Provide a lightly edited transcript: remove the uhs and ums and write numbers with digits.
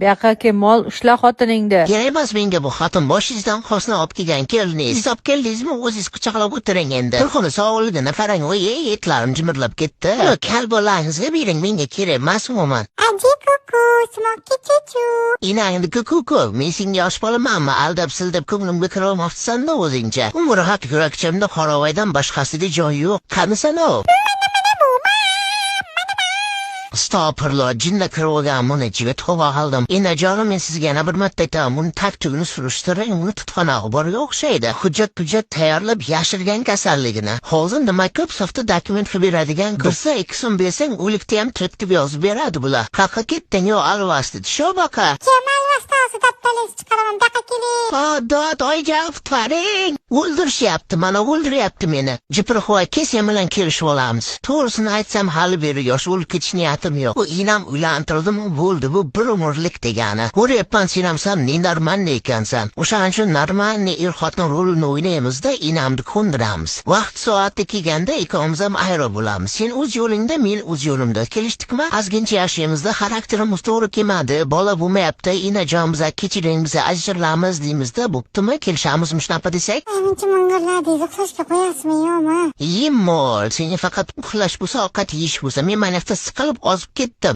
Bu yoqqa kel, mol, ushla xotiningni. Kerak emas menga bu xotin, boshingizdan xosni olib kelgan keliningiz. Siz olib keldingizmi, o'zingiz quchoqlab o'tiring endi. Bir xona sog'ligini qarang, voy, ey, etlarim jimirlab ketdi. Uni kal bolangizga bering, menga kerak emas umuman. Aji kuku, smoki chuchu. Inangni kuku, men senga yosh bolamanmi, aldab sildab ko'nglimga kirolmoqchisan-da o'zingcha. Umri haq yurakchamda qoravoydan boshqasida joy yo'q. Qanisan u? Astag'firullah, jinni kirib olgan buni ichiga, tavba qildim. Enajonim, men sizga yana bir marta aytaman, buni tagtugini surishtiring, uni tutqanog'i borga o'xshaydi. Hujjat hujjat tayyorlab yashirgan kasalligini. Hozir nima ko'p soxta dokument qilib beradigan ko'p. Birsa 2 so'm bersang, o'likda ham tirik yozib beradi bular. Qayerqa ketding, yo alvasti? Shu baqa. Kim alvasti hozir dabdalasi chiqaraman, bu yoqqa keling. Ha, dod, oyijon, qutqaring. O'ldirishyapti, mana o'ldiryapti meni. Jiprixvoy, kel, sen bilan kelishib olamiz. To'g'risini aytsam, hali beri yosh, o'lib ketish niyatim yo'q. Bu inam uylantirdimi, bo'ldi, bu bir umrlik degani. Ko'ryapman, sen ham san ненормальный ekansan. O'shaning uchun нормальный er xotin rolini o'ynaymizda, inamni ko'ndiramiz. Vaqt soati kelganda ikkovimiz ham ayro bo'lamiz. Sen o'z yo'lingda, men o'z yo'limda. Kelishdikmi? Ozgincha yashaymizda, xarakterimiz to'g'ri kelmadi, bola bo'lmayapti, inajon, biza kechiring, biza ajralamiz deymizda, bo'ptimi? Kelishamizmi shunaqa desak? Muncha ming'irladingiz, uxlashga qo'yasizmi, yo'qmi? Yem mol, senga faqat uxlash bo'lsa, ovqat yeyish bo'lsa, men mana yoqda siqilib ozib ketdim.